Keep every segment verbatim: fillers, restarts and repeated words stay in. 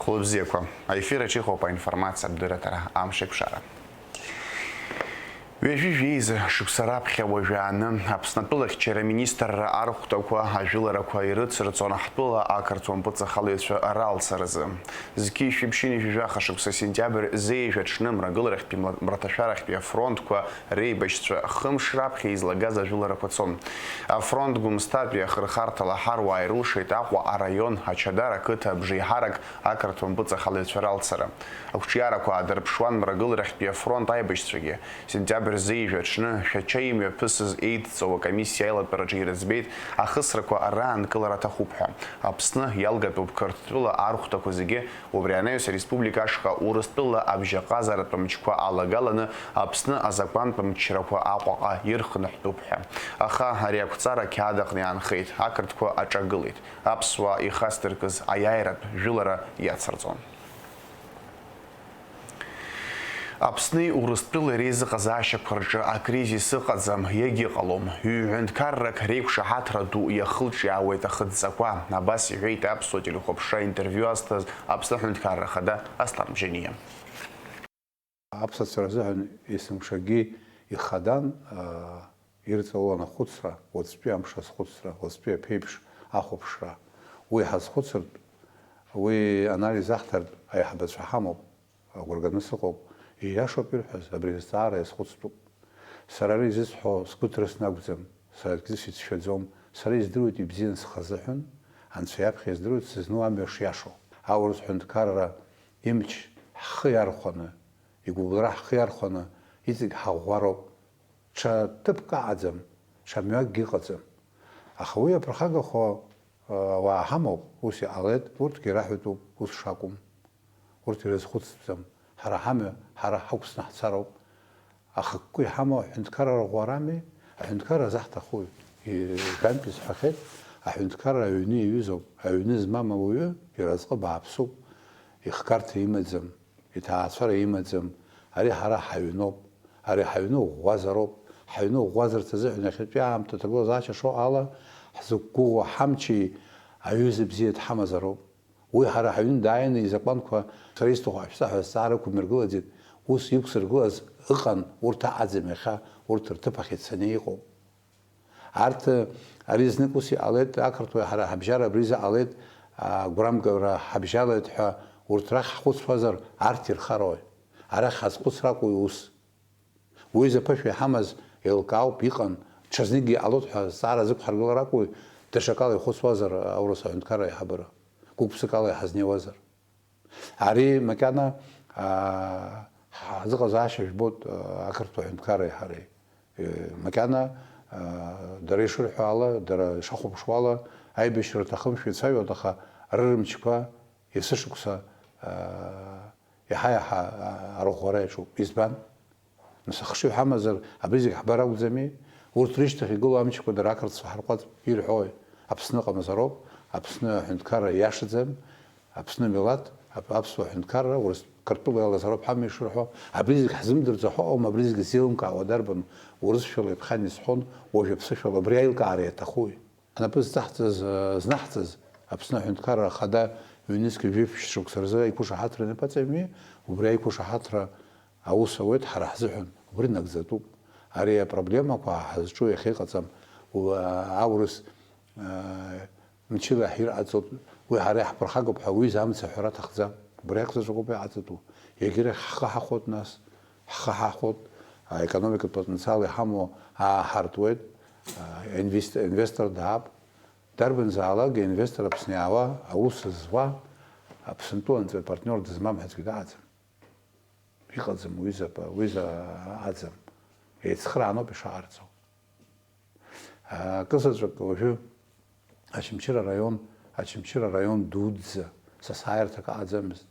Лыбзиақәа, аефир аҿы иҟоуп аинформациатә дырраҭара Амш еиқәшара. Ҩажәи жәеиза шықәса раԥхьа уажәааны Аԥсны атәылахьчара аминистрра архәҭақәа ажәыларақәа ирыцырҵон ҳтәыла ақырҭуа мпыҵахалаҩцәа ралцаразы. Зқьи шәиԥшьыни жәаха шықәса сентиабр зеижә аҽны Мрагыларахьтәи мла-, Мраҭашәарахьтәи афронтқәа реибашьцәа хымш раԥхьа излагаз ажәыларақәа цон. Афронт Гәымсҭатәи ахырхарҭала ҳаруаа ирылшеит Аҟәа араион Ачадара ақыҭа абжеиҳарак ақырҭуа мпыҵахалаҩцәа ралцара. Ақәҿиарақәа аадырԥшуан Мрагыларахьтәи афронт аибашьцәагьы. Сентиабр зеижә аҽны Шәача имҩаԥысыз еидҵоу акомиссиа аилатәараҿы ирыӡбеит ахысрақәа раанкылара аҭахуп ҳәа. Аԥсны иалгатәуп Қырҭтәыла архәҭақәа зегьы, убри анаҩс ареспублика ашҟа Урыстәыла абжьаҟазаратә мчқәа алагаланы Аԥсны азакәантә мчрақәа Аҟәаҟа ирхынҳәтәуп ҳәа. Аха ари ақәҵара қьаад аҟны иаанхеит, ақырҭқәа аҿагылеит. Аԥсуаа ихасдыркыз аиааиратә жәылара иацырҵон. Аԥсни Урыстәылеи реизыҟазаашьақәа рҿы акризис ыҟаӡам, иагьыҟалом. Ҩ-ҳәынҭқаррак реиқәшаҳаҭра ду иахылҿиаауеит ахыдҵақәа, абас иҳәеит аԥсуа телехәаԥшра интервиу азҭаз Аԥсны аҳәынҭқарра ахада Аслан Бжьаниа. Аԥсацәа рзыҳәан есымшагьы ихадан, аа, ирҵаулан ахәыцра, уаҵәтәи амш азхәыцра, уаҵәтәи аԥеиԥш ахәаԥшра. Уи ҳазхәыцыртә, уи анализ аҳҭартә аиҳабацәа ҳамоуп, агәра ганы сыҟоуп, ииашоуп ирҳәаз, абри азҵаара иазхәыцтәуп. Сара ара изысҳәо сгәы ҭрысны акәӡам, сара акгьы сицәшәаӡом, сара издыруеит ибзианы схазыҳәан, Анцәа иаԥхьа издыруеит сызну амҩа шиашоу. Аурыс ҳәынҭқарра имч ҳхы иархәаны, игәыбылра ҳхы иархәаны, иҵегь ҳаӷәӷәароуп. Ҽа ҭыԥк аҟаӡам, ҽа мҩакгьы ыҟаӡам. Аха уи иаԥырхагахо, ы, ауаа ҳамоуп, ус иҟалеит, урҭгьы раҳәатәуп ус шакәым. Урҭ ирызхәыцӡам, ҳара ҳамҩа ҳара ҳақәсны ҳцароуп. Ахықәкы иҳамоу аҳәынҭқарра ӷәӷәарами, аҳәынҭқарра заҳҭахуи? И-, жәантәи сҳәахьеит, аҳәынҭқарра аҩны иаҩызоуп, аҩны змам ауаҩы иразҟы бааԥсуп, ихгарҭа имаӡам. Иҭаацәара имаӡам, ари ҳара ҳаҩноуп, ари ҳаҩны ӷәӷәазароуп, ҳаҩны ӷәӷәазарц азыҳәан иахьатәи аамҭа аҭагылазаашьа шыҟоу ала, ҳзықәгәыӷуа ҳамчи аҩыза бзиа дҳамазароуп. Уи ҳара ҳаҩны дааины изакәанқәа сара исҭаху ҳашәҵа ҳәа азҵаара ықәмыргылаӡеит, ус иқәсыргылаз ыҟан, урҭ аҟаӡам иахьа, урҭ рҭыԥ ахь ицаны иҟоуп. Арҭ, ари знык ус иҟалеит, ақырҭуаҩ ҳара ҳабжьара абри заҟалеит, агәрамгара ҳабжьалеит ҳәа урҭ рахь ҳхәыцуазар, арҭ ирхарои? Арахь ҳазхәыцракәу ус? Уи изы аԥышәа иҳамаз еилкаауп, иҟан, ҽазныкгьы иҟалоит ҳәа азҵаара зықәҳаргылар акәу, даҽакала ихәыцуазар аурыс аҳәынҭқарра аиҳабыра, гәык-ԥсыкала иҳазнеиуазар? Ари макьана, аа, ҳзыҟазаашьа жәбоит, аа, ақырҭуа ҳәынҭқарреи ҳареи. Е, макьана, аа, дара ишырҳәо ала, дара ишахәаԥшуа ала, аибашьра рҭахымшәа ицәажәоит, аха рырмчқәа есышықәса, аа, иаҳа-иаҳа, аа, арӷәӷәара иаҿуп. Избан? Нас ахшыҩ ҳамазар, абри зегь ҳбар акәӡами? Урҭ рышьҭахь игылоу амчқәа дара ақырҭцәа ҳарҟәаҵп ирҳәои? Аԥсны ыҟамзароуп, Аԥсны аҳәынҭқарра иашаӡам, Аԥсны амилаҭ, ап-, аԥсуа ҳәынҭқарра, Урыс-, Қырҭтәыла иалазароуп ҳамҩа ишырҳәо, абри зегь ҳзымдырӡо ҳаҟоума, абри зегь зеилымкаауа дарбану? Урысшәала иԥхьан исҳәон, уажә аԥсышәала абри аилкаара иаҭахуи? Анапы зҵаҳҵаз, э, знаҳҵаз, Аԥсны аҳәынҭқарра ахада ҩнызқьи жәиԥшь шықәса рзы аиқәышаҳаҭра анапаҵаҩми, убри аиқәышаҳаҭра аус ауеит ҳара ҳзыҳәан, убри нагӡатәуп. Ари апроблемақәа ҳазҿу иахьа иҟаҵам, у-, аурыс, э, мчыла ҳирҟаҵоит, уи ҳара иаҳԥырхагоуп ҳәа уи изы амца аҳәара аҭахӡам. Убри акәзаҵәык ауп иҟаҵатәу. Егьирахь ҳхы ҳахәоит нас, ҳхы ҳахәоит, аекономикатә потенциал иҳамоу ааҳартуеит, а, инвест-, инвестор даап. Дарбанзаалак инвестор Аԥсны иаауа, аус зуа, Аԥсынтәылантәи апартниор дызмам ҳәа аӡәгьы дыҟаӡам. Иҟаӡам уи запа-, уи за-, аӡам. Еицхырааноуп ишаҟарҵо. Акызаҵәык уажәы Очамчыра араион, Очамчыра араион дуӡӡа, сасааирҭак аҟаӡамызт.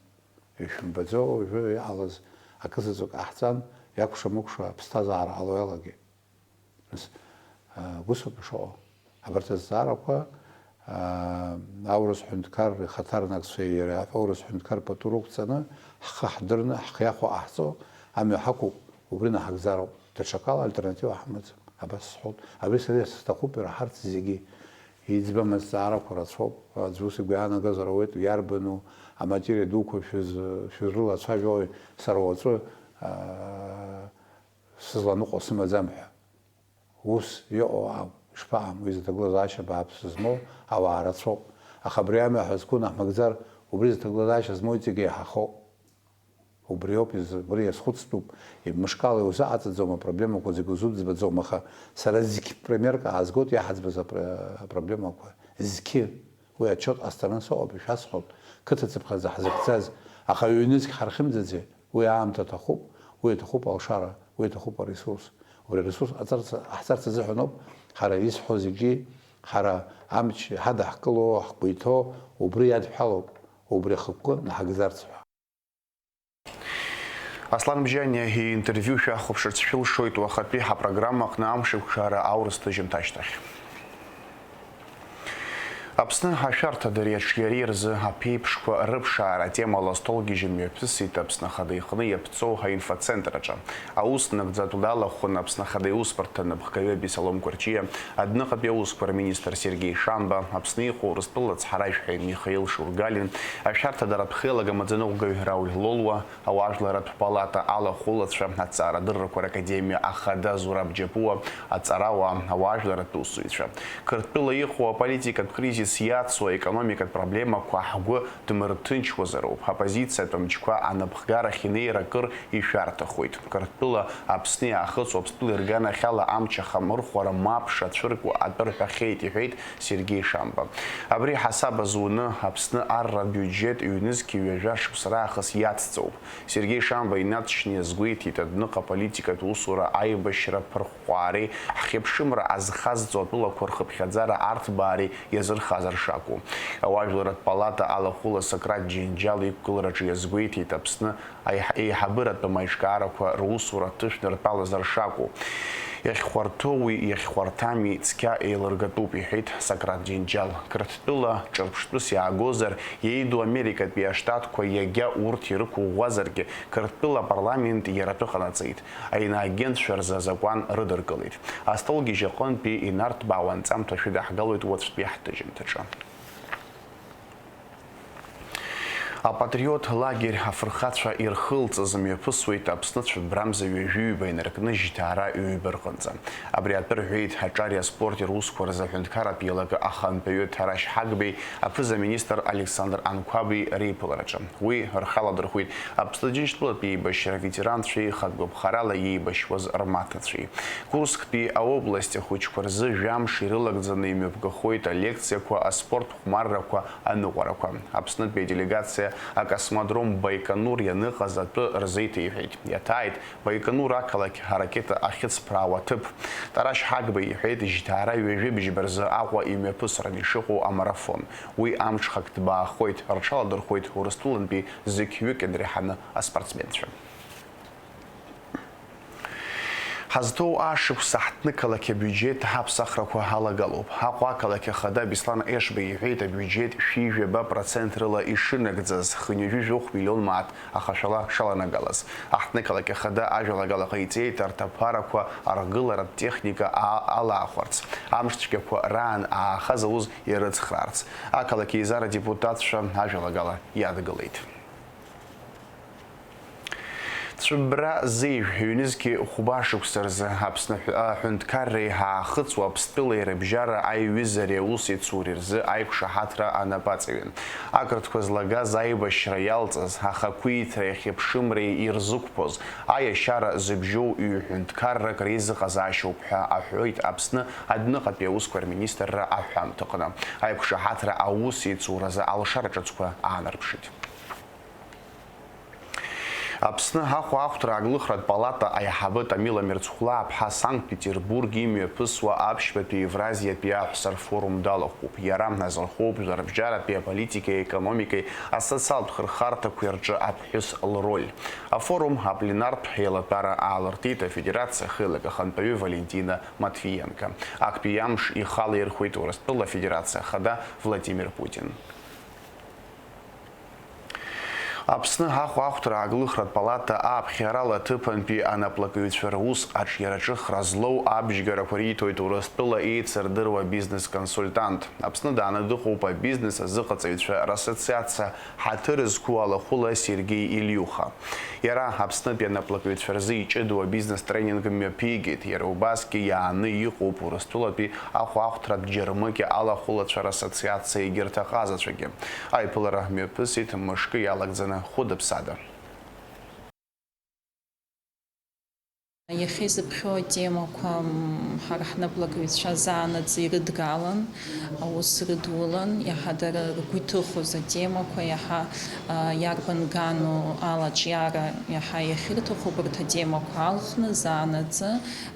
Ишәымбаӡо, уажәы иҟалаз акызаҵәык ҟаҳҵан, иакәша-мыкәша аԥсҭазаара ҟало иалагеит. Нас, а, ус ауп ишыҟоу. Абарҭ азҵаарақәа, аа, аурыс ҳәынҭқар ихаҭарнакцәеи иареи аурыс ҳәынҭқар пату рықәҵаны, ҳхы ҳдырны, ҳхы иахәо ҟаҳҵо, амҩа ҳақәуп, убри наҳагӡароуп. Даҽакала альтернатива ҳамаӡам. Абас сҳәоит. Абри сара исҭахуп ираҳарц зегьы. Иӡбам азҵаарақәа рацәоуп, аӡә ус игәы иаанагозар ауеит, иарбану аматериа дуқәа шәыз-, шәызрылацәажәои, сара уаҵәы, аа, сызланыҟәо сымаӡам ҳәа. Ус иҟоу ауп, ишԥаҟам, уи зыҭагылазаашьа бааԥс змоу ауаа рацәоуп. Аха абри амҩа ҳәа зқәу наҳмыгӡар, убри зыҭагылазаашьа змоу иҵегьы иаҳахоуп. Убриоуп, из-, убри иазхәыцтәуп. Мышкала иузыҟаҵаӡом апроблемақәа зегьы узыӡбаӡом, аха сара зқь примерк аазгоит иаҳаӡбаз апр-, апроблемақәа. Зқь. Уи отчет ҟасҵараны сыҟоуп, ишәасҳәоит, қыҭацыԥхьаӡа ҳзыхьӡаз. Аха ҩнызқь ҳархьымӡаӡеит. Уи аамҭа аҭахуп, уи аҭахуп алшара, уи аҭахуп аресурс. Убри аресурс ҟаҵарц, ҟаҳҵарц азыҳәаноуп ҳара изҳәо зегьы, ҳара амч ҳадаҳкыло, ҳгәы иҭоу, убри иадҳәалоуп, убри ахықәкы наҳагӡарц ҳәа. Аслан Бжьаниа иинтервиу шәахәаԥшырц шәылшоит уахатәи ҳапрограммаҟны амшеиқәшара аурыс ҭыжьымҭа ашьҭахь. Аԥсны ашәарҭадареи аҿиареи рзы аԥеиԥшқәа рыԥшаара атемала астолгьежьы мҩаԥысит Аԥсны Ахада иҟны иаԥҵоу аинфоцентр аҿы. Аус нагӡатә далахәын Аԥсны Ахада иусбарҭа анапхгаҩы Абесалом Гәарҷиа, адәныҟатәи аусқәа рминистр Сергеи Шамба, Аԥсны иҟоу Урыстәыла ацҳаражәҳәаҩ Михаил Шургалиа, ашәарҭадаратә хеилак амаӡаныҟәгаҩ Рауль Лолуа, ауаажәларратә палата алахәылацәа, аҭҵаарадыррақәа ракадемиа ахада Зураб Џьапуа, аҵарауаа, ауаажәларратә усзуҩцәа. Қырҭтәыла иҟоу аполитикатә кризис иацу аекономикатә проблемақәа ҳгәы дмырҭынчуазароуп, аоппозициатә амчқәа анапхгарахь инеира акыр ишәарҭахоит. Қырҭтәыла Аԥсны иаахыҵуа Аԥстәыла ирганахьала амч ахамырхәара мап шацәыркуа атәы рҳәахьеит, иҳәеит Сергеи Шамба. Абри ҳасаб азуны Аԥсны арратә биуџьет ҩнызқь ҩажәа шықәса раахыс иацҵоуп. Сергеи Шамба инаҵшьны иазгәеиҭеит адәныҟа аполитикатә усура аибашьра ԥырхәхәаареи ҳхьыԥшымра азхазҵо атәылақәа рхыԥхьаӡара арҭбаареи иазырхазар шакәу. Ауаажәларратә палата алахәыла Сократ Џьынџьал иқәгылараҿы иазгәеиҭеит Аԥсны аиҳ-, еиҳабыратәым аиҿкаарақәа русура ҭышәныртәалазар шакәу. Иахьхәарҭоуи иахьхәарҭами цқьа еилыргатәуп, иҳәеит Сократ Џьынџьал. Қырҭтәыла ҿырԥштәыс иаагозар, иеиду Америкатәи аштатқәа иагьа урҭ ирықәыӷәӷәазаргьы, Қырҭтәыла апарламент иара атәы ҟанаҵеит. Аиноагентцәа рзы азакәан рыдыркылеит. Астолгьежь аҟынтәи инарҭбаау анҵамҭа шәыдаҳгалоит уаҵәтәи ҳҭыжьымҭаҿы. Апатриот лагер афырхацәа ирхылҵыз мҩаԥысуеит Аԥсны цәыббрамза ҩажәи ҩба инаркны Жьҭаара ҩба рҟынӡа. Абри атәы рҳәеит аҿари аспорти русқәа рзы аҳәынҭқарратә еилакы ахантәаҩы Ҭарашь Ҳагбеи аԥыза-министр Александр Анқәаби реиԥылараҿы. Уи рхаладырхәит Аԥсны Џьынџьтәылатә еибашьра аветеранцәеи хатә гәаԥхарала иеибашьуаз рмаҭацәеи. Курсктәи аобласть ахәыҷқәа рзы жәамш ирылагӡаны имҩаԥгахоит алекциақәа, аспорт хәмаррақәа, аныҟәарақәа. Аԥснытәи аделегациа акосмодром Байконур ианыҟаз атәы рзеиҭеиҳәеит. Иаҭааит, Байконур ақалақь аракета ахьыцԥраауа аҭыԥ. Ҭарашь Ҳагба иҳәеит, Жьҭаара ҩажәи быжьба рзы Аҟәа имҩаԥысран ишыҟоу амарафон. Уи амҽхак ҭбаахоит, рҽаладырхәуеит Урыстәылантәи зқьҩык инреиҳаны аспортсменцәа. Ҳазҭоу ашықәса ҳҭнықалақь абиуџьеҭ аԥсахрақәа алагалоуп. Аҟәа ақалақь ахада Беслан Ешба иҳәеит, абиуџьеҭ шәи жәаба процент рыла ишынагӡаз, хынҩажәи жәохә миллион мааҭ ахашәала шаланагалаз. Аҳҭнықалақь ахада ажәалагала ҟаиҵеит арҭ аԥарақәа аргыларатә техника аа-, алаахәарц, амш цәгьақәа раан аахаз ауз ирыцхраарц. Ақалақь еизара адепутатцәа ажәалагала иадгылеит. Цәыббра зеижә ҩнызқьи хәба шықәса рзы Аԥсны аҳәынҭқарреи Аахыҵ Уаԥстәылеи рыбжьара аиҩызареи аусеицуреи рзы аиқәшаҳаҭра анапаҵаҩын. Ақырҭқәа злагаз аибашьра иалҵыз, ахақәиҭреи ахьыԥшымреи ирзықәԥоз, аиашьара зыбжьоу ҩ-ҳәынҭқаррак реизыҟазаашьоуп ҳәа аҳәоит Аԥсны адәныҟатәи аусқәа рминистрра аҳәамҭаҟны. Аиқәшаҳаҭра аусеицуразы алшара ҿыцқәа аанарԥшит. Аԥсны ахәаахәҭра аглыхратә палата аиҳабы Тамила Мерцхәлааԥҳа Санкт-Петербург имҩаԥысуа аԥшьбатәи Евразиатәи аҳәса рфорум далахәуп. Иара азырхоуп жәларбжьаратәи аполитикеи аекономикеи асоциалтә хырхарҭақәеи рҿы аԥҳәыс лроль. Афорум апленартә еилатәара аалыртит афедерациа ахеилак ахантәаҩы Валентина Матвиенко. Актәи амш ихала ирхәеит Урыстәыла Афедерациа Ахада Владимир Путин. Аԥсны ахәаахәҭра аглыхратә палата аԥхьарала аҭыԥантәи анаплакыҩцәа рус аҿиараҿыхра злоу абжьгарақәа риҭоит Урыстәыла еицырдыруа бизнес-консультант. Аԥсны дааны дыҟоуп абизнес азыҟаҵаҩцәа рассоциациа ҳаҭыр зқәу алахәыла Сергеи Ильиуха. Иара Аԥснытәи анаплакыҩцәа рзы иҷыдоу абизнес-тренинг мҩаԥигеит. Иара убасгьы иааны иҟоуп Урыстәылатәи ахәаахәҭратә џьармыкьа алахәылацәа рассоциациа егьырҭ аҟазацәагьы. Аиԥылара мҩаԥысит мышкы иалагӡаны хәыда-ԥсада. Иахьа изыԥхьоу атемақәа, м, ҳара ҳнаплакыҩцәа заанаҵы ирыдгалан, аус рыдулан, иаҳа дара ргәы иҭыхоз атемақәа, иаҳа, а, иарбан гану алаҿиара иаҳа иахьырҭаху убарҭ атемақәа алхны заанаҵы,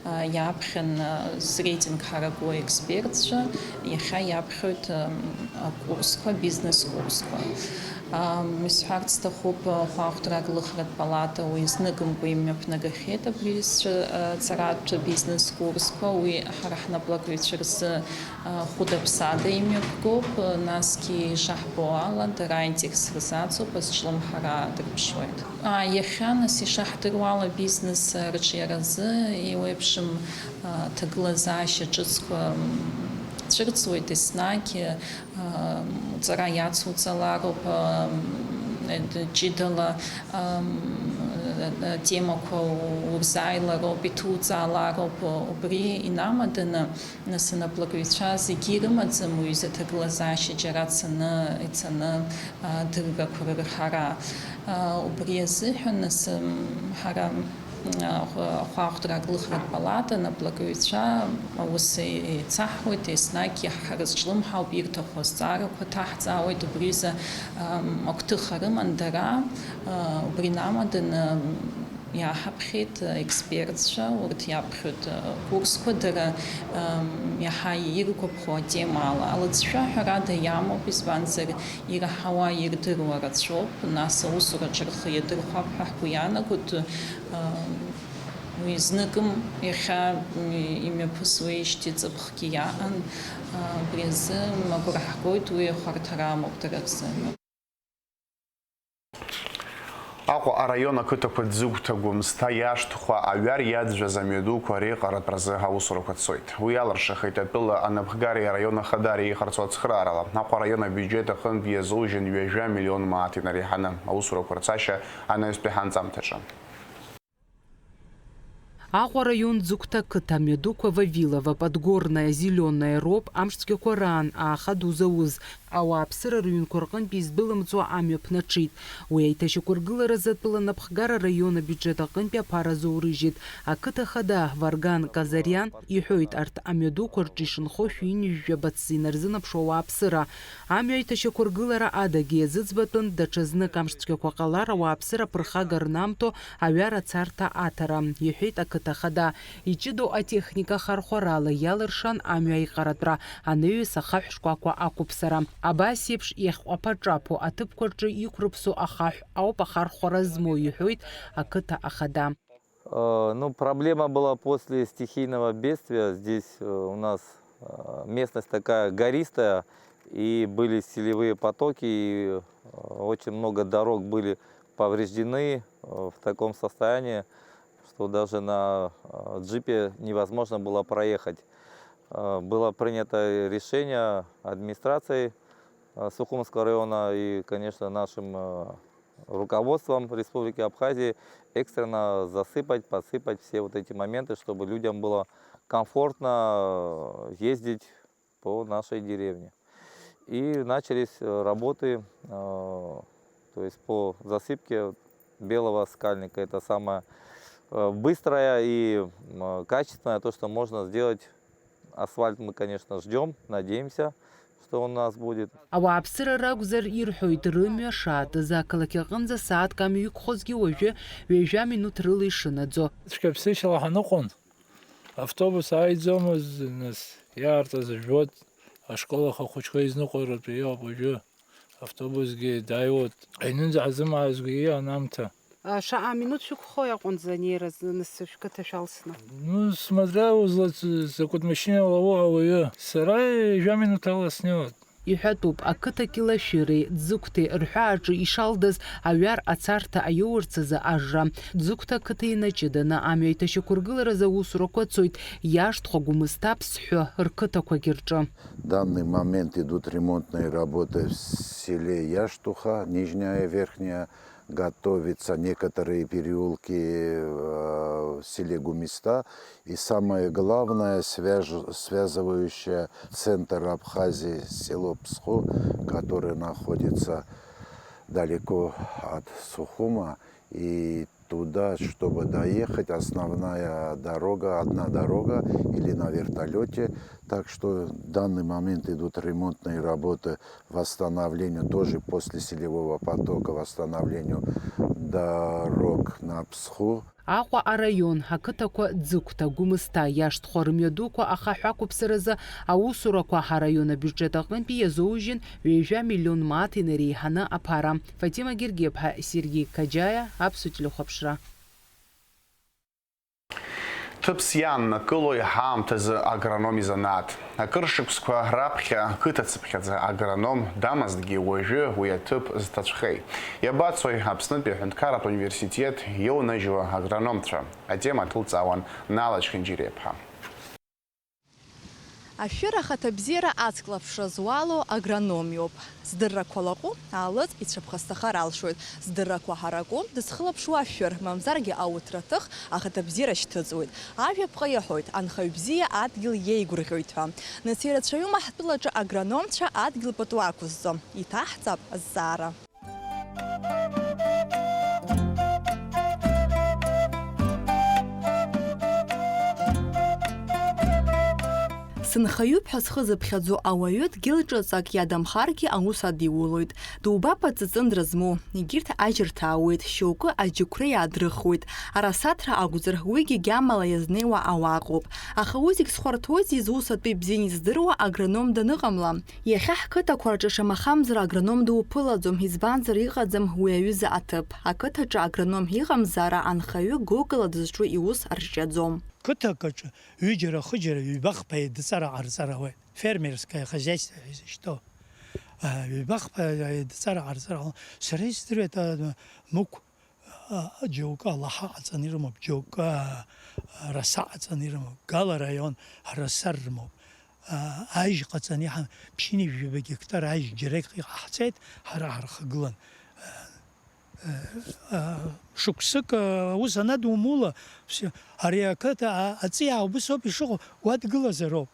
а, иаԥхьан, а, зрейтинг ҳаракуа експертцәа, иахьа иаԥхьоит, ам, акурсқәа, бизнес курсқәа. Ам, исҳәарц сҭахуп, а, ахәаахәҭра аглыхратә палата уи зныкымкәа имҩаԥнагахьеит абри сцәа-, а, ҵаратә бизнес курсқәа, уи ҳара ҳнаплакыҩцәа рзы, а, хәыда-ԥсада имҩаԥгоуп, а, насгьы ишаҳбо ала, дара аинтерес рзаҵоуп, азҿлымҳара аадырԥшуеит. А, иахьа, нас, ишаҳдыруа ала, бизнес рҿиаразы еиуеиԥшым, а, ҭагылазаашьа ҿыцқәа, м, цәырҵуеит еснагь, а, ҵара иацуҵалароуп, а, м, ҷыдала, а, м, темақәа урзааилароуп, иҭуҵаалароуп, убри инамаданы, нас, анаплакыҩцәа зегьы ирымаӡам уаҩы изы аҭагылазаашьа џьара цаны, ицаны, а, дыррақәа рырҳара. А, убри азыҳәан, нас, м, ҳара, м, ахә-, ахәаахәҭра аглыхратә палата анаплакыҩцәа аус еицаҳуеит, еснагь иаҳ-, ҳара зҿлымҳауп, ирҭаху азҵаарақәа ҭаҳҵаауеит, убри изы, ам, агәҭыха рыман дара, а, убри инамаданы, м, иааҳаԥхьеит, а, експертцәа, урҭ иаԥхьоит, а, курсқәа, дара, ам, иаҳа иргәаԥхо атемала. Алыҵшәа, ҳәарада, иамоуп, избанзар, ираҳауа, ирдыруа рацәоуп, нас аусураҿы рхы иадырхәап ҳәа ҳгәы иаанагоит, ам, уи зныкым иахьа, м, имҩаԥысуеижьҭеи ҵыԥхгьы иаан, а, убри азы агәра ҳгоит, уи ахәарҭара амоуп дара рзы. Аҟәа араион ақыҭақәа Ӡыгәҭа, Гәымсҭа, Иашҭхәа, Аҩар иаӡәӡәаз амҩадуқәа реиҟаратәразы аусурақәа цоит. Уи алыршахеит атәыла анапхгареи араион ахадареи иҟарҵо ацхыраарала. Аҟәа араион абиуџьет аҟынтә иазужьын ҩажәа миллион мааҭ инареиҳаны. Аусурақәа рцашьа анаҩстәи ҳанҵамҭаҿы. Аҟәа араион Ӡыгәҭа ақыҭа амҩадуқәа Вавилова, Подгорная, Зеленая роуп амшцәгьақәа раан ааха ду зауз. Ауааԥсыра рыҩнқәа рҟынтә издәылымҵуа амҩа ԥнаҽит. Уи аиҭашьақәыргыларазы атәыла напхгара араион абиуџьет аҟынтәи аԥара азоурыжьит. Ақыҭа хада Варган Казариан иҳәоит, арҭ амҩадуқәа рҿы ишынхо шәи ҩынҩажәа бацзы инарзынаԥшуа ауааԥсыра. Амҩа аиҭашьақәыргылара адагьы иазыӡбатәын даҽа знык амшцәгьақәа ҟалар ауааԥсыра аԥырхага рнамҭо аҩара царҭа аҭара, иҳәеит ақыҭа хада. Иҷыдоу атехника ахархәарала иалыршан амҩа аиҟаратәра, анаҩс ахаҳә шкәакәа ақәыԥсара. Абас еиԥш иахьҟәаԥа-ҿаԥо аҭыԥқәа рҿы иқәрыԥсо ахаҳә ауп ахархәара змоу, иҳәоит ақыҭа ахада. Э, ну, проблема была после стихийного бедствия. Здесь, э, у нас, э, местность такая гористая, и были селевые потоки, и, э, очень много дорог были повреждены, э, в таком состоянии, что даже на, э, джипе невозможно было проехать. Э, было принято решение администрацией, э, Сухумского района и, конечно, нашим, э, руководством Республики Абхазии экстренно засыпать, подсыпать все вот эти моменты, чтобы людям было комфортно, э, ездить по нашей деревне. И начались, э, работы, э, то есть по засыпке белого скальника. Это самое, э, быстрое и, м, качественное, то, что можно сделать. Асфальт мы, конечно, ждём, надеемся, что он у нас будет. Ауааԥсыра ракәзар, ирҳәоит, рымҩа шаатыз ақалақь аҟынӡа сааҭк амҩа иқәхозгьы уажәы ҩажәа минуҭ рыла ишынаӡо. Цәгьаԥсышьала ҳаныҟоу, автобус ааиӡомызт, нас, иаартыз жәбоит, ашкол ахәыҷқәа изныҟәаратәы иоуп уажәы. Автобусгьы дааиуеит. Аҩнынӡа ҳзымаазгьы иҟан аамҭа. А, шаҟа минуҭ шәықәхои Аҟәа аҟынӡа анеира, нас шәқыҭа шәалсны? Ну, смотря узлац-, закәытә машьынала уҟоу ауаҩы. Сара ҩажәа минуҭ ала снеиуеит. Иҳәатәуп, ақыҭа Кьылашәыреи Ӡыгәҭеи рҳәааҿы ишалдаз аҩар ацарҭа аиоурц азы ажра. Ӡыгәҭа ақыҭа инаҷыданы амҩа иҭашьақәыргыларазы аусурақәа цоит, Иаштхәа, Гәымсҭа, Ԥсҳәы рқыҭақәагьы рҿы. В данный момент идут ремонтные работы в селе Яштуха, Нижняя Верхняя. Готовится некоторые переулки, э, в селе Гумиста. И самое главное, свяж-, связывающее центр Абхазии, село Псху, которое находится далеко от Сухума. И туда, чтобы доехать, основная дорога, одна дорога или на вертолете. Так что в данный момент идут ремонтные работы восстановлению, тоже после селевого потока, восстановлению дорог на Псху. Аҟәа араион, ақыҭақәа Ӡыгәҭа, Гәымсҭа, Иаштхәа рымҩадуқәа ахаҳә ақәыԥсаразы аусурақәа араион абиуџьет аҟынтәи иазоужьын ҩажәа миллион мааҭ инареиҳаны аԥара. Фатима Гергиаԥҳа, Сергеи Каџьаиа, Аԥсуа телехәаԥшра. Ҭыԥс иааннакылои ҳаамҭазы агрономи занааҭ? Акыр шықәсқәа раԥхьа ақыҭа цыԥхьаӡа агроном дамазҭгьы, уажәы уи аҭыԥ зҭацәхеи? Иабацои Аԥснытәи аҳәынҭқарратә университет иоунажьуа агрономцәа? Атема ҭылҵаауан Нала Чхинџьириаԥҳа. Ашәыр ахаҭабзиара ацклаԥшра зуало агрономиоуп. Здыррақәа лаҟәу, аалыҵ ицәыԥхасҭахар алшоит. Здыррақәа ҳараку, дызхылаԥшуа ашәыр, мамзаргьы ауҭраҭых ахаҭабзиара шьҭыҵуеит. Ажәаԥҟа иаҳәоит, анхаҩ бзиа адгьыл иеигәырӷьоит ҳәа. Нас ирацәаҩума ҳтәылаҿы агрономцәа адгьыл пату ақәызҵо? Иҭаҳҵап азҵаара. Сынхаҩуп ҳәа зхы зыԥхьаӡо ауаҩы дгьыл ҿыцак иадамхаргьы аус адиулоит. Дубап аҵыҵындра змоу, егьырҭ ажьырҭа ауеит, шьоукы аџьықәреи аадрыхуеит. Арасаҭра акәзар, уигьы гьамала иазнеиуа ауаа ыҟоуп. Аха уи зегь зхәарҭоузеи, зус атәы ибзианы издыруа агроном даныҟамла? Иахьа ҳқыҭақәа рҿы шамахамзар агроном дуԥылаӡом, избанзар, иҟаӡам уи аҩыза аҭыԥ. Ақыҭаҿы агроном иҟамзаара анхаҩы гәыкала дызҿу иус арҿиаӡом. Қыҭак аҿы ҩыџьара-хыџьара ҩба-хԥа еидҵара ҟарҵар ауеит, фермерское хозяйство ҳәа изышьҭоу. А, ҩба-хԥа еидҵара ҟарҵар ҟалон. Сара издыруеит, а, мықә, а, џьоукы алаҳа ҟаҵаны ирымоуп, џьоукы, а, раса ҟаҵаны ирымоуп, Гала раион араса рымоуп. А, ажь ҟаҵаны иҳан-, ԥшьынҩажәаба гектар ажь џьарак иҟаҳҵеит, ҳара ҳархагылан. А, а, шықәсык, а, аус анадумула, все, ари ақыҭа, а, аҵиаа убыс ауп ишыҟоу, уа дгылазароуп.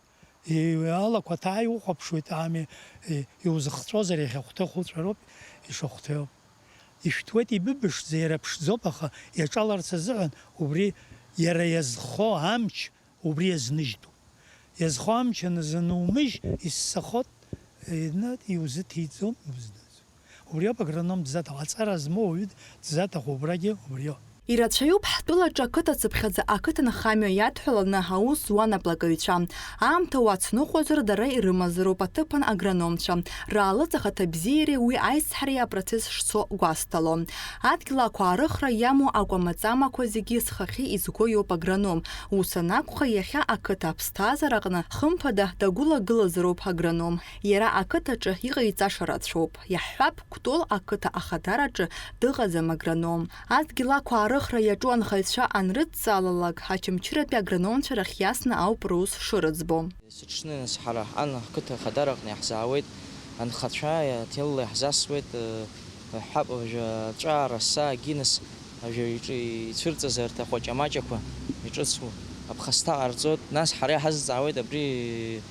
И-, алақәа ҭаа иухәаԥшуеит, ами, и-, иузыхҵәозар иахьахәҭоу хәыцәароуп, ишахәҭоу. Ишәҭуеит, ибыбышӡа, иара ԥшӡоуп, аха иаҿаларц азыҳәан убри иара иазхо амч убри иазныжьтәуп. Иазхо амч аназанумыжь, иссахот, ина, иузыҭиӡом, иузнаӡом. Убри ауп агроном дзаҭаху, аҵара змоу ауаҩы дзаҭаху убрагьы убриоуп. Ирацәаҩуп ҳтәылаҿы ақыҭа цыԥхьаӡа ақыҭанхамҩа иадҳәаланы аус зуа анаплакаҩцәа. Аамҭа уацныҟәозар, дара ирымазароуп аҭыԥан агрономцәа. Раалыҵ ахаҭабзиареи уи аизҳареи апроцесс шцо гәасҭало. Адгьыл ақәаарыхра иамоу акәамаҵамақәа зегьы зхахьы изго иоуп агроном. Ус анакәха, иахьа ақыҭа аԥсҭазаараҟны, хымԥада, дагәылагылазароуп агроном. Иара ақыҭаҿы иҟаиҵаша рацәоуп. Иаҳҳәап, Кәтол ақыҭа ахадараҿы дыҟаӡам агроном. Адгьыл ақәаарыхра иаҿу анхаҩцәа анрыдҵаалалак, Очамчыратәи агрономцәа рахь иасны ауп рус шырыӡбо. Есыҽны нас ҳара ан ҳқыҭа ахадараҟны иаҳзаауеит, анхацәа аҭелла иаҳзасуеит, э, ҳҳәап, уажәы аҵәаа, араса, агиныс, уажәы иҿы ицәырҵыз арҭ ахәаҷамаҷақәа иҿыцу аԥхасҭа ҟарҵоит. Нас ҳара иҳазҵаауеит абри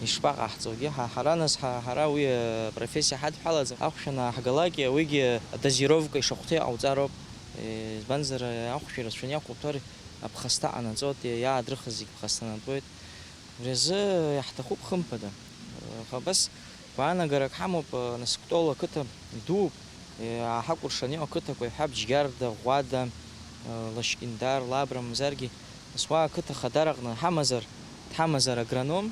ишԥаҟаҳҵогьы. Ҳа, ҳара нас, ҳа, ҳара уи апрофессиа ҳадҳәалаӡам. Ахәшә анааҳгалакгьы, уигьы адозировка ишахәҭоу иҟауҵароуп. Избанзар, ахәшә ирацәаны иақәуҭәар, аԥхасҭа ҟанаҵоит, иаадрыхыз зегь ԥхасҭанатәуеит. Убри азы иаҳҭахуп, хымԥада. Аха абас гәаанагарак ҳамоуп, нас Кәтол ақыҭа идууп, иааҳакәыршаны иҟоу ақыҭақәа, иҳәап, Џьгьарда, Ӷәада, Лашькьындар, Лабра, мамзаргьы, нас уа ақыҭа ахадараҟны ҳамазар, дҳамазар агроном,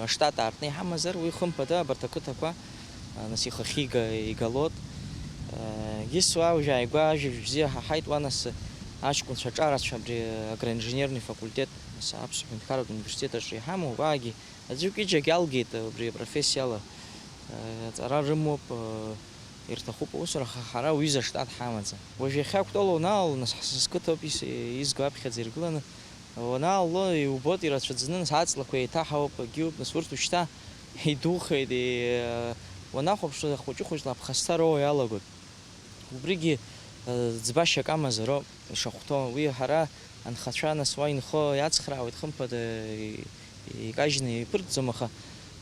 аштат аартны иҳамазар, уи, хымԥада, абарҭ ақыҭақәа, нас ихахьы ига-, игалоит. Егьыс уа уажәы ааигәа ажәабжь бзиа ҳаҳаит, уа нас аҷкәынцәа аҿарацәа абри агроинженерный факультет Аԥсуа ҳәынҭқарратә университет аҿы иҳамоу уаагьы аӡәык ҩыџьагьы алгеит убри апрофессиала. Аҵара рымоуп, ирҭахуп аусура, аха ҳара уҩыза штат ҳамаӡам. Уажә иахьа актәала уанаало, нас, ҳа сқыҭоуп ис-, изго аԥхьаӡа иргыланы. Уанаало, иубоит, ирацәаӡаны, нас, аҵлақәа еиҭаҳауп, агьиуп, нас, урҭ ушьҭа идухеит, и-, уанахәаԥшуа, хәыҷы-хәыҷла аԥхасҭа роуа иалагоит. Убригьы, э, ӡбашьак амазароуп ишахәҭоу. Уи ҳара анхацәа, нас, уа инхо иацхраауеит, хымԥада, и-, икажьны иԥырҵӡом, аха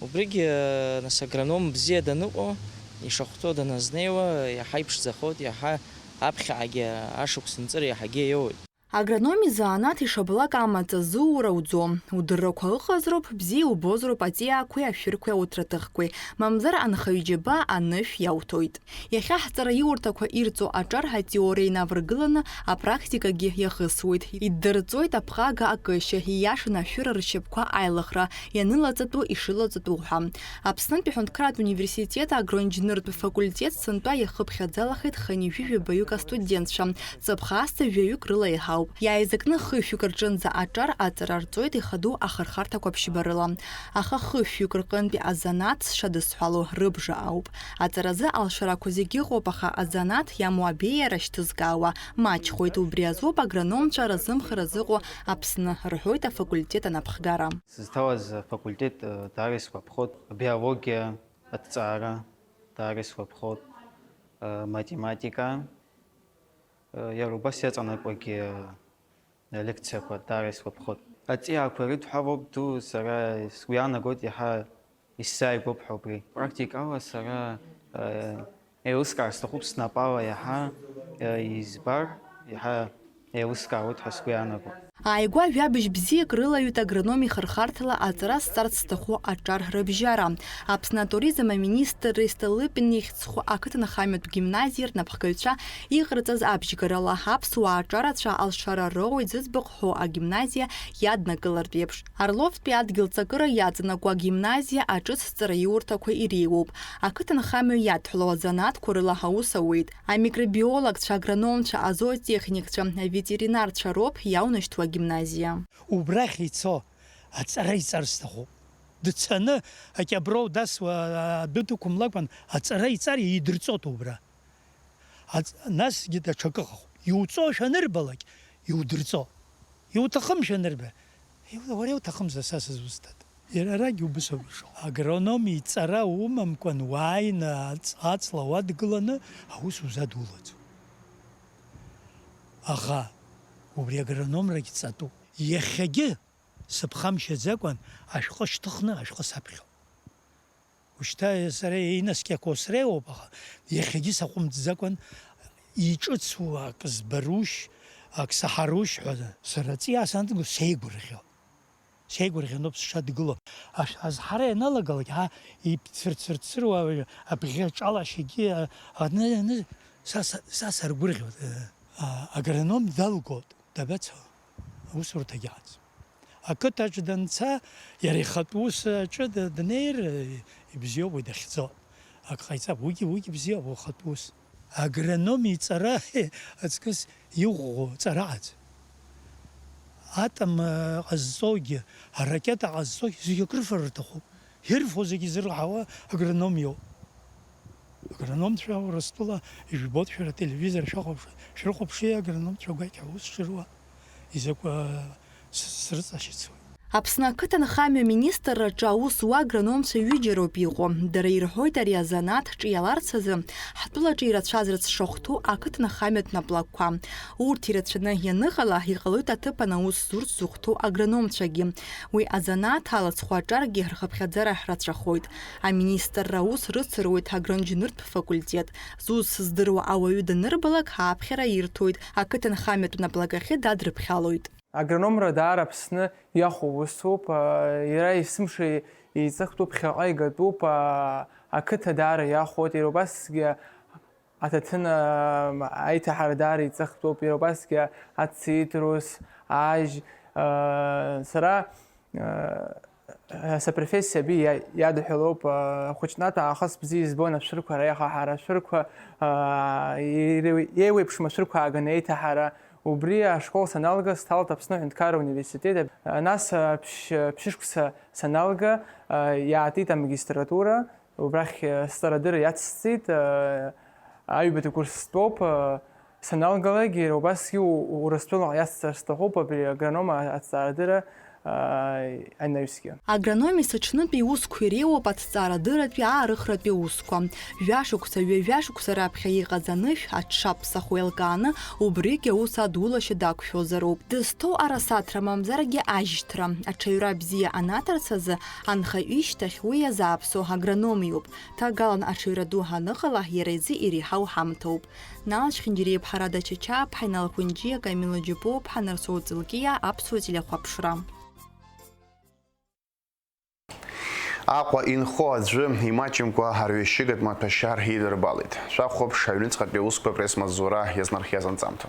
убригьы, э, нас, агроном бзиа даныҟоу, ишахәҭоу даназнеиуа, иаҳа иԥшӡахоит, иаҳа аԥхьаҟагьы ашықәс нҵыра иаҳагьы иоуеит. Агрономи заанаҭ ишабалак амаҵ азуура уӡом. Удыррақәа ыҟазароуп, бзиа иубозароуп аҵиаақәеи ашәырқәеи ауҭраҭыхқәеи, мамзар анхаҩ џьабаа анышә иауҭоит. Иахьа ҳҵараиурҭақәа ирҵо аҿар атеориа инаваргыланы апрактикагьы иахысуеит, иддырҵоит аԥҟага акышьа, ииашаны ашәыра ршьапқәа аилыхра, ианылаҵатәу ишылаҵатәу ҳәа. Аԥснытәи аҳәынҭқарратә университет агроинженертә факультет сынтәа иахыԥхьаӡалахеит хынҩажәи жәабаҩык астудентцәа, ҵыԥх азҭа жәаҩык рыла иаҳауп. Иааизакны хышәҩык рҿынӡа аҿар аҵара рҵоит ихадоу ахырхарҭақәа ԥшьба рыла. Аха хышәҩык рҟынтәи азанааҭ зҽадызҳәало рыбжа ауп. Аҵаразы алшарақәа зегьы ыҟоуп, аха азанааҭ иамоу абеиара шьҭызкаауа маҷхоит. Убри азоуп агрономцәа разымхара зыҟоу Аԥсны, рҳәоит афакультет анапхгара. Сызҭауаз афакультет, э, даара исгәаԥхоит, абиологиа аҭҵаара даара исгәаԥхоит, э, математика, э, иара убас иаҵанакуагьы, э, лекциақәа даара исгәаԥхоит. Аҵиаақәа ирыдҳәалоуп ду, сара сгәы иаанагоит иаҳа исзааигәоуп ҳәа убри. Практикала сара, э, еилыскаар сҭахуп, снапала иаҳа, э, избар, иаҳа еилыскаауеит ҳәа сгәы иаанагоит. Ааигәа жәабжь бзиак рылаҩит агрономи хырхарҭала аҵара зҵарц зҭаху аҿар рыбжьара. Аԥсны атуризм аминистрреи Столыпин ихьӡ зху ақыҭанхамҩатә гимназиа рнапхгаҩцәа иҟарҵаз абжьгарала, аԥсуаа аҿарацәа алшара роуеит зыӡбахә ҳәоу агимназиа иаднакылартә еиԥш. Орловтәи адгьыл ҵакыра иаҵанакуа агимназиа аҿыц ҵараиурҭақәа иреиуоуп. Ақыҭанхамҩа иадҳәалоу азанааҭқәа рыла аус ауеит. Амикробиологцәа, агрономцәа, азоотехникцәа, аветеринарцәа роуп иаунашьҭуа агимназиа. Убрахь ицо аҵара иҵар сҭахуп. Дцаны акьаброу дасуа адәы дықәымлакәан аҵара иҵар идырҵоит убра. Аҵ-, насгьы даҽакы ыҟахуп. Иуҵошәа анырбалак, иудырҵо. Иуҭахымшәа анырба, иу-, уара иуҭахымзар са сызусҭада? Иара арагь убыс ауп ишыҟоу. Агроном иҵара умамкәан уааины аҵ-, аҵла уадгыланы аус узадулаӡом. Аха убри агрономрагь ҵатәуп. Иахьагьы сыԥхамшьаӡакәан ашәҟәы шьҭыхны ашәҟәы саԥхьоит. Ушьҭа сара инаскьақәоу среиуоуп, аха иахьагьы саҟәымҵӡакәан иҿыцу ак збарушь, ак саҳарушь ҳәа сара аҵиаа санҭго сеигәырӷьо. Сеигәырӷьаноуп сшадгыло. Ашә азҳара ианалагалак, ҳа ицырцырцыруа абӷьы аҿалашьагьы, а, аны, аны, са, са, са саргәырӷьоит. А, агроном далгоит, дабацо? Аусурҭагьы аӡ. Ақыҭаҿ данца, иара ихатә ус аҿы д-, днеир, ибзиоуп уи дахьӡо. Ак ҟаиҵап, уигьы, уигьы бзиоуп, ухатә ус. Агроном иҵара аҵкыс иӷәӷәоу ҵара аӡ. Атом, э, ҟазҵогьы, аракета ҟазҵогьы, зегьы акрыфара рҭахуп. Ирфо зегьы зырҳауа агроном иоуп. Агрономцәа Урыстәыла ижәбоит шәара ателевизор шәахәаԥш-, шәрыхәаԥши, агрономцәа гәакьа аус шыруа, изакәа с-, срыҵашьыцуеит. Аԥсны ақыҭанхамҩа министрраҿы аус зуа агрономцәа ҩыџьа роуп иҟоу. Дара ирҳәоит, ари азанааҭ ҿиаларц азы ҳтәылаҿы ирацәазарц шахәҭоу ақыҭанхамҩатә наплакқәа. Урҭ ирацәаны ианыҟала, иҟалоит аҭыԥан аус зурц зыхәҭоу агрономцәагьы. Уи азанааҭ алаҵхәа аҿаргьы рхыԥхьаӡара рацәахоит. Аминистрра аус рыцыруеит агроинженертә факультет. Зус здыруа ауаҩы данырбалак, аԥхьара ирҭоит, ақыҭанхамҩатә наплакахьы дадрыԥхьалоит. Агрономра даара Аԥсны иахәо усуп, а, иара есымша еиҵыхтәу ԥхьаҟа игатәуп, а, ақыҭа даара иахәоит, иара убасгьы аҭаҭын, а, аиҭаҳара даара еиҵыхтәуп, иара убасгьы ацитрус, ажь, а, сара, а, сапрофессиа абри иа-, иадҳәалоуп, а, хәыҷнаҭ аахыс бзиа избон ашәырқәа реихаҳара, ашәырқәа, а, иреи-, еиуеиԥшым ашәырқәа ааганы еиҭаҳара, Убри ашкол саналга, сҭалт Аԥсны аҳәынҭқарра университет. Нас, ԥшь-, ԥшьышықәса саналга, иаатит амагистратура, убрахь сҵарадырра иацсҵеит, аҩбатәи курс стәоуп, саналгалак, иара убасгьы у-, Урыстәыла иацҵар сҭахуп абри агронома аҭҵаарадырра, анаҩсгьы. Агрономист аҽнытәи иусқәа иреиуоуп аҭҵаарадырратәи аарыхратәи аусқәа. Жәашықәса, ҩажәа шықәса раԥхьа иҟаз анышә аҽшаԥсахуа еилкааны, убригь аус адулашьа дақәшәозароуп. Дызҭоу арасаҭра мамзаргьы ажьҭра, аҽаҩра бзиа анаҭарц азы анхаҩ ишьҭахь уи иазааԥсо агрономиуп. Ҭагалан аҽаҩра ду ҳаныҟала, иара изы иреиҳау ҳамҭоуп. Налшь Хьынџьариа-ԥҳа, Рада Чачаа-ԥҳа, Инал Хәынџьиа, Камила Џьапуа-ԥҳа, Нарсоу Ҵлкиа, Аԥсуа телехәаԥшра. Аҟәа инхо аӡәы имаҷымкәа арҩашьыгатә маҭәашьар идырбалеит. Шәахәаԥш аҩныҵҟатәи аусқәа апресс-маҵзура иазнархиаз анҵамҭа.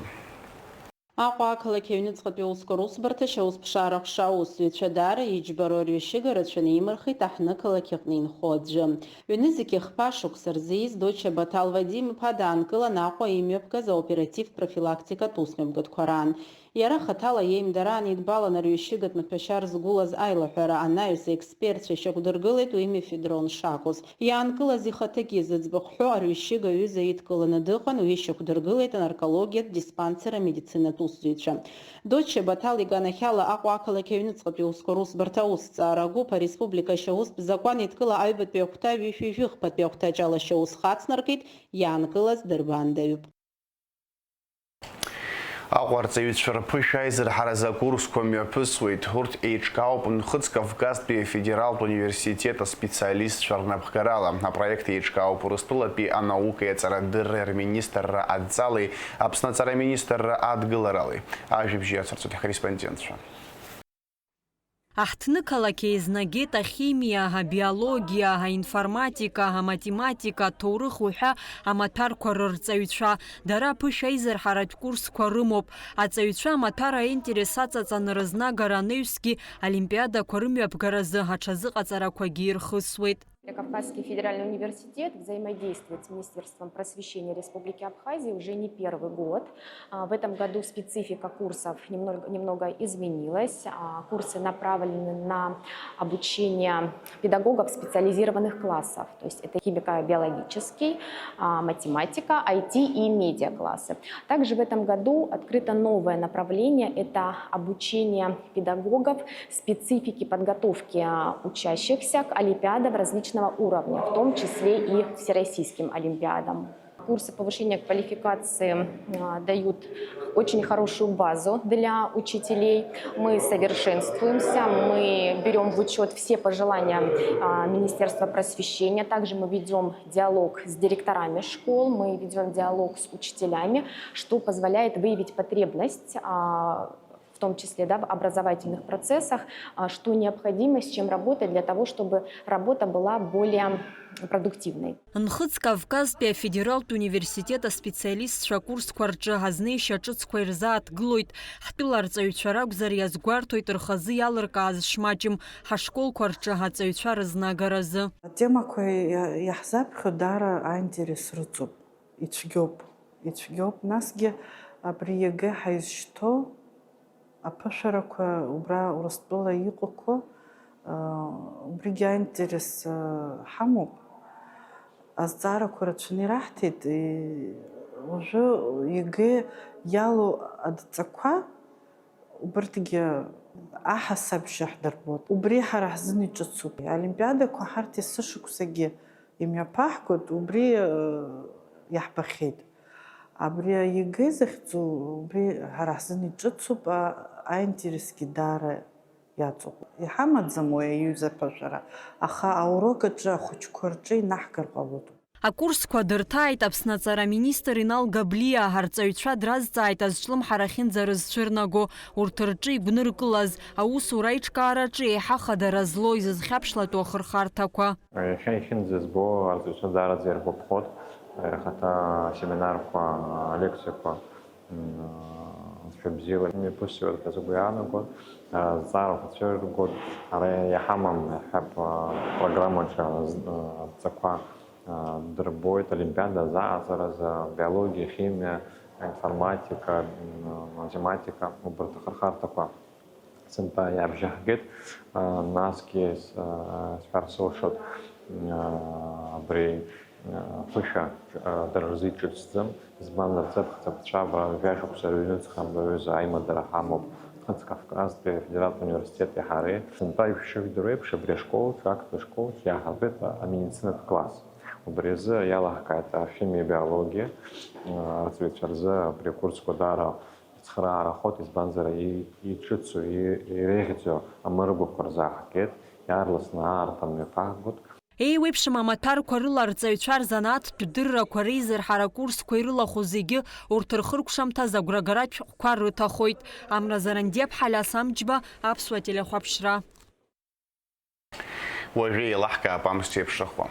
Аҟәа ақалақь аҩныҵҟатәи аусқәа русбарҭа ашьаусԥшаара ҟәша аусзуҩцәа даара иџьбароу арҩашьыга рацәаны имырхит аҳҭнықалақь аҟны инхо аӡәы. Ҩнызқь хԥа шықәса рзы ииз Доча Баҭал Вадим-иԥа даанкылан Аҟәа имҩаԥгаз аоперативтә профилактикатә усмҩаԥгатәқәа раан. Иара хаҭала иеимдараан идбалан арҩашьыгатә маҭәашьар згәылаз аилаҳәара анаҩс аекспертцәа ишьақәдыргылеит уи мефедрон шакәыз. Иаанкылаз ихаҭагьы зыӡбахә ҳәо арҩашьыга аҩыза идкыланы дыҟан, уи ишьақәдыргылеит анаркологиатә диспансер амедицинатә усзуҩцәа. Доча Баҭал иганахьала Аҟәа ақалақь аҩныҵҟатәи аусқәа русбарҭа аусҭҵаара агәыԥ ареспублика ашьаустә закәан еидкыла аҩбатәи ахәҭа ҩышәи жәыхԥатәи ахәҭаҷ ала ашьаус хацнаркит, иаанкылаз дырбандаҩуп. Аҟәа арҵаҩцәа рԥышәа аизырҳаразы акурсқәа мҩаԥысуеит. Урҭ еиҿкаауп Нхыҵ Кавказтәи афедералтә университет аспециалистцәа рнапхгарала. Апроект еиҿкаауп Урыстәылатәи анаукеи аҵарадырреи рминистрра адҵалеи Аԥсны аҵара аминистрра адгыларалеи. Ажәабжь иацырҵоит ҳкорреспондентцәа. Аҳҭнықалақь еизнагеит ахимиа, абиологиа, аинформатика, аматематика, аҭоурых уҳәа амаҭәарқәа рырҵаҩцәа. Дара аԥышәа аизырҳаратә курсқәа рымоуп. Аҵаҩцәа амаҭәар аинтерес аҵаҵаны рызнагара анаҩсгьы олимпиадақәа рымҩаԥгаразы аҽазыҟаҵарақәагьы ирхысуеит. Кавказский федеральный университет взаимодействует с Министерством просвещения Республики Абхазия уже не первый год. А, в этом году специфика курсов немного, немного изменилась. А, курсы направлены на обучение педагогов специализированных классов, то есть это химико-биологический, а, математика, I T и медиаклассы. Также в этом году открыто новое направление, это обучение педагогов специфики подготовки, а, учащихся к олимпиадам различного уровня, в том числе и всероссийским олимпиадам. Курсы повышения квалификации, а, дают очень хорошую базу для учителей. Мы совершенствуемся, мы берём в учёт все пожелания, а, Министерства просвещения. Также мы ведём диалог с директорами школ, мы ведём диалог с учителями, что позволяет выявить потребность, а, в том числе, да, в образовательных процессах, а, что необходимо, с чем работать для того, чтобы работа была более продуктивной. Нхыҵ Кавказтәи афедералтә университет аспециалистцәа акурсқәа рҿы азнеишьа ҿыцқәа ирзааҭгылоит. Ҳтәыла арҵаҩцәа ракәзар, иазгәарҭоит рхазы иалыркааз шмаҷым ҳашколқәа рҿы аҵаҩцәа рызнагаразы. Атемақәа иа-, иаҳзаԥхьо даара аинтерес рыҵоуп. Ицәгьоуп, ицәгьоуп. Насгьы абри ЕГЭ ҳаизшьҭоу аԥышәарақәа убра Урыстәыла иҟақәоу, аа, убригьы аинтерес, аа, ҳамоуп. Азҵаарақәа рацәаны ираҳҭеит. И-, уажәы ЕГЭ иалоу адҵақәа убырҭгьы аҳасабшьа ҳдырбоит. Убри ҳара ҳзын иҿыцуп. Аолимпиадақәа ҳарҭ есышықәсагьы имҩаԥаҳгоит, убри, э, иаҳбахьеит. Абри аЕГЭ захьӡу, убри ҳара ҳзын иҿыцуп, а-, аинтересгьы даара иаҵоуп. Иҳамаӡам уи аҩыза аԥышәара, аха аурок аҿы ахәыҷқәа рҿы инаҳгар ҟалоит. Акурсқәа дырҭааит Аԥсны аҵара аминистр Инал Габлиа. Арҵаҩцәа дразҵааит азҿлымҳара ахьынӡарызцәырнаго, урҭ рҿы игәныркылаз, аусура аиҿкаараҿы еиҳа хадара злоу изызхьаԥшлатәу ахырхарҭақәа. Иахьа иахьынӡазбо арҵаҩцәа даараӡа иргәаԥхоит, рхаҭа асеминарқәа, алекциақәа, м, анцәа бзиала имҩаԥысуеит ҳәа сгәы иаанагоит, азҵаарақәа цәырыргоит, ара иҳамам, иаҳҳәап, апрограммаҿы адҵақәа дырбоит, олимпиада азааӡаразы, биологиа, химиа, Аинформатика, м, аматематика, убарҭ ахырхарҭақәа сынтәа иаабжьаҳгеит. А, насгьы с-, а, сҳәарц сылшоит, а, абри, а, аԥышәа, а, дара рзы иҿыцӡам. Избанзар, ҵыԥх-ҵыԥцәа, абра жәашықәса рыҩнуҵҟа абаҩыза аимадара ҳамоуп. Нхыҵ Кавказтәи афедералтә университети ҳареи сынтәа ишәшыжәдыруа еиԥш, абри ашколаҿы, актәи ашколаҿы иааҳартәеит амедицинатә класс. Убри азы иалаҳкааит ахимиа-биологиа, а, арҵаҩцәа рзы абри акурсқәа даара ацхыраара ахоит, избанзар, и-, иҿыцу, и-, иреиӷьӡоу амыргәақәа рзы ҳгеит, иаарласны аартра мҩаԥаҳгоит. Еиуеиԥшым амаҭәарқәа рыла арҵаҩцәа рзанааҭтә дыррақәа реизырҳара акурсқәа ирылахәу зегьы урҭ рхыркәшамҭаз агәрагаратә шәҟәқәа рыҭахоит. Амра Зарандиаԥҳа, Алиас Амҷба, Аԥсуа телехәаԥшра. Уажәы еилаҳкаап амш зеиԥшрахо.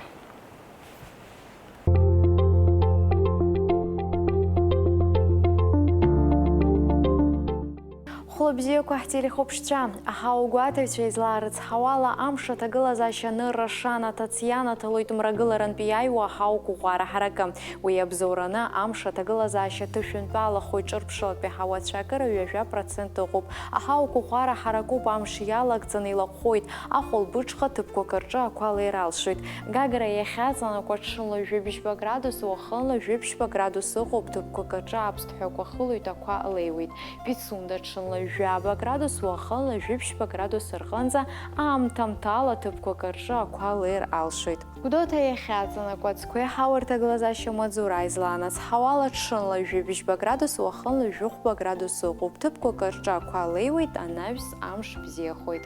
Хәлабзиақәа ҳтелехәаԥшцәа, аҳауагәаҭаҩцәа излаарыцҳауала, амш аҭагылазаашьа анырра шанаҭац ианаҭалоит мрагыларантә иааиуа аҳауа қәыӷәӷәара ҳаракы. Уи иабзоураны, амш аҭагылазаашьа ҭышәынтәалахоит, ҿырԥшылатәи ҳауацәа акыра ҩажәа процент ыҟоуп. Аҳауа қәыӷәӷәара ҳаракуп, амш иалагӡаны илаҟәуеит, ахәылбыҽха ҭыԥқәак рҿы ақәа леир алшоит. Гагра иахьаҵанакуа ҽынла жәибжьба градус, уахынла жәибжьба градус ыҟоуп, ҭыԥқәак рҿы аԥсҭҳәақәа хылоит, ақәа леиуеит. Пицунда ҽынла жәаба градус, уахынла жәибжьба градус рҟынӡа, аамҭамҭала ҭыԥқәак рҿы ақәа леир алшоит. Гәдоуҭа иахьаҵанакуа ацқәеи ҳауа рҭагылазаашьа маҵзура излаанацҳауала, ҽынла жәибжьба градус, уахынла жәохәба градус ыҟоуп, ҭыԥқәак рҿы ақәа леиуеит, анаҩс амш бзиахоит.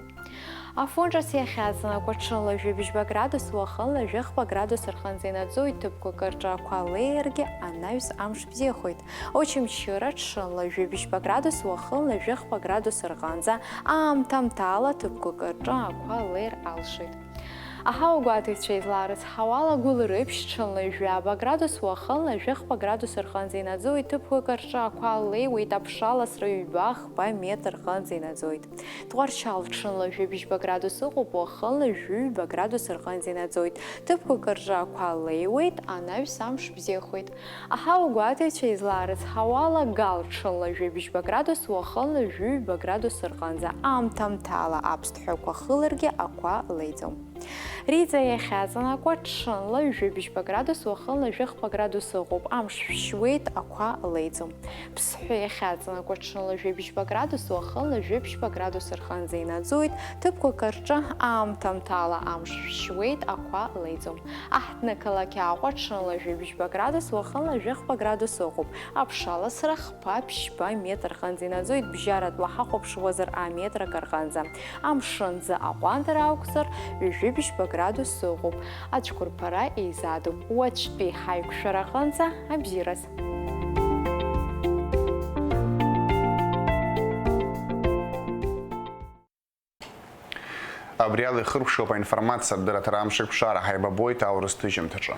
Афон ҿыц иахьаҵанакуа, ҽынла жәибжьба градус, уахынла жәохәба градус рҟынӡа инаӡоит, ҭыԥқәак рҿы ақәа леиргьы, анаҩс амш бзиахоит. Очамчыра ҽынла жәибжьба градус, уахынла жәохәба градус рҟынӡа, аамҭамҭала ҭыԥқәак рҿы ақәа леир алшоит. Аҳауагәаҭаҩцәа излаарыцҳауала, Гәылрыԥшь ҽынла жәаба градус, уахынла жәохәба градус рҟынӡа инаӡоит, ҭыԥқәак рҿы ақәа леиуеит, аԥшаласра ҩба-хԥа метр рҟынӡа инаӡоит. Тҟәарчал ҽынла жәибжьба градус ыҟоуп, уахынла жәаҩба градус рҟынӡа инаӡоит, ҭыԥқәак рҿы ақәа леиуеит, анаҩс амш бзиахоит. Аҳауагәаҭаҩцәа излаарыцҳауала, Гал ҽынла жәибжьба градус, уахынла жәаҩба градус рҟынӡа, аамҭамҭала аԥсҭҳәақәа хыларгьы ақәа леиӡом. Риҵа иахьаҵанакуа, ҽынла жәибжьба градус, уахынла жәохәба градус ыҟоуп, амш шәшьуеит, ақәа леиӡом. Ԥсҳәы иахьаҵанакуа, ҽынла жәибжьба градус, уахынла жәибжьба градус рҟынӡа инаӡоит, ҭыԥқәак рҿы аамҭамҭала амш шәшьуеит, ақәа леиӡом. Аҳҭнықалақь Аҟәа ҽынла жәибжьба градус, уахынла жәохәба градус ыҟоуп. Аԥшаласра хԥа-ԥшьба метр рҟынӡа инаӡоит, бжьаратәла ҳахәаԥшуазар аметр акы рҟынӡа. Амшын ӡы аҟәандара ақәзар, ҩажәи бжьба градус ыҟоуп. Ацәқәырԥара еизадоуп. Уаҵәтәи ҳаиқәшәара аҟынӡа абзиараз. Абри ала ихыркәшоуп аинформациатә дырраҭара амшеиқәшара, ҳаибабоит аурыс ҭыжьымҭаҿы.